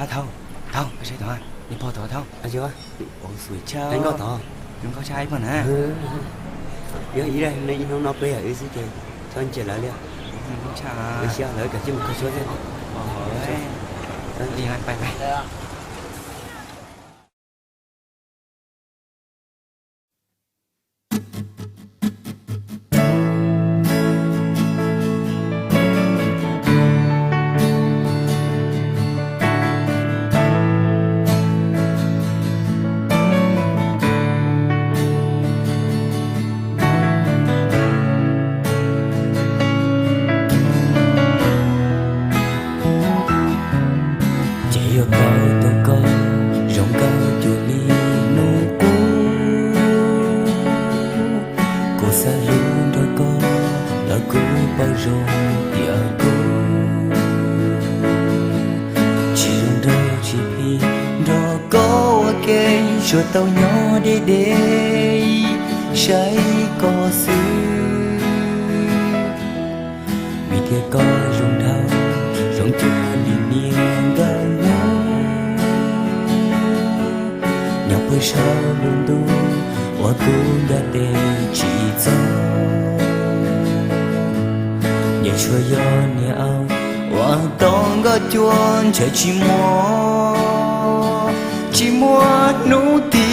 Thaub, Thaub, koj saib tod, niag pog tod Thaub. Zoo nkauj tod, zoo nkauj tshaj ib pog na. Yog ib hnub no peb yog wb xwb ces txhob ntsia lawv li. Lawv kav tsij mus kho suab thiab. Ces yog kawg tus koj zoo nkauj cuag li hnub qub, kuv xav hlub nrog koj los kuv paub zoo tias kuv tsis zoo nrog tsis phim nrog koj ua ke, tsuas tau nyob deb deb saib koj xwb. Vim tias koj zoo dhau, zoo cuag li niag nkauj hnub nyob pem saum lub ntuj uas kuv nco tes tsis txog. Nyias tsuas yog niag au uas tau nkoj cuag ntshe tsis muaj, tsis muaj hnub tiag.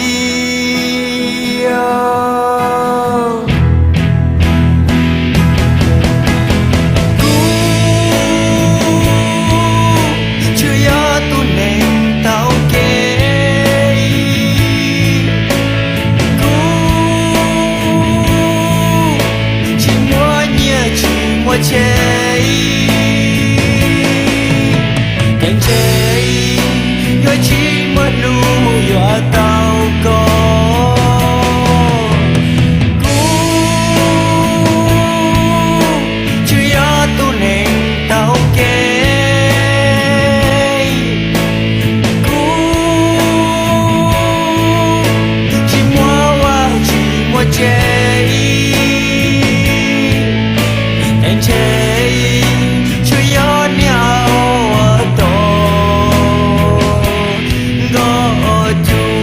Kuv tsuas yog tus neeg taug kev, kuv tsis muaj nyiaj tsis muaj txiag, ces ntshe yuav tsis muaj hnub yuav tau koj. Kuv tsuas yog tus neeg taug kev, kuv tsis muaj vaj tsis muaj tsev, es ntshe tsuas yog niag au uas tau nkoj cuag.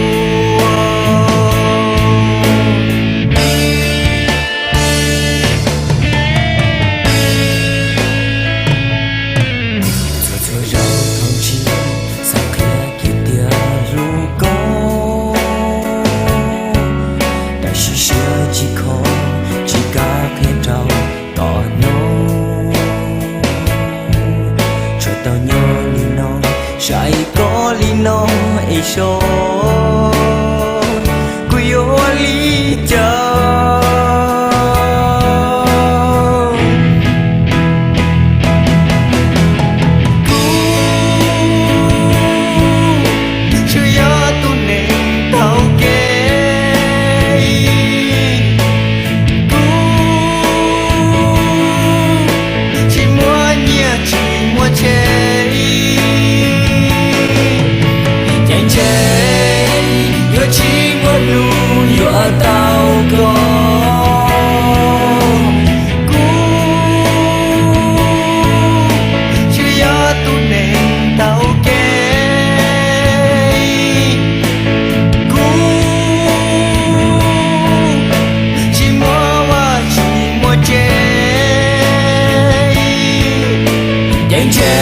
Txhua txhua zaus thaum ntsib xav qhia kiag tias hlub koj, tab sis siab tsis kho, tsis kam qhia rau koj hnov. Tsuas tau nyob li no, saib koj li no es xyov kuv yuav ua li cas. Kuv tsuas yog tus neeg taug kev, kuv tsis muaj nyiaj tsis muaj txiag, ces ntshe yuav tsis muaj hnub yuav tau koj. Kuv tsuas yog tus neeg taug kev, kuv tsis muaj vaj tsis muaj tsev, ces ntshe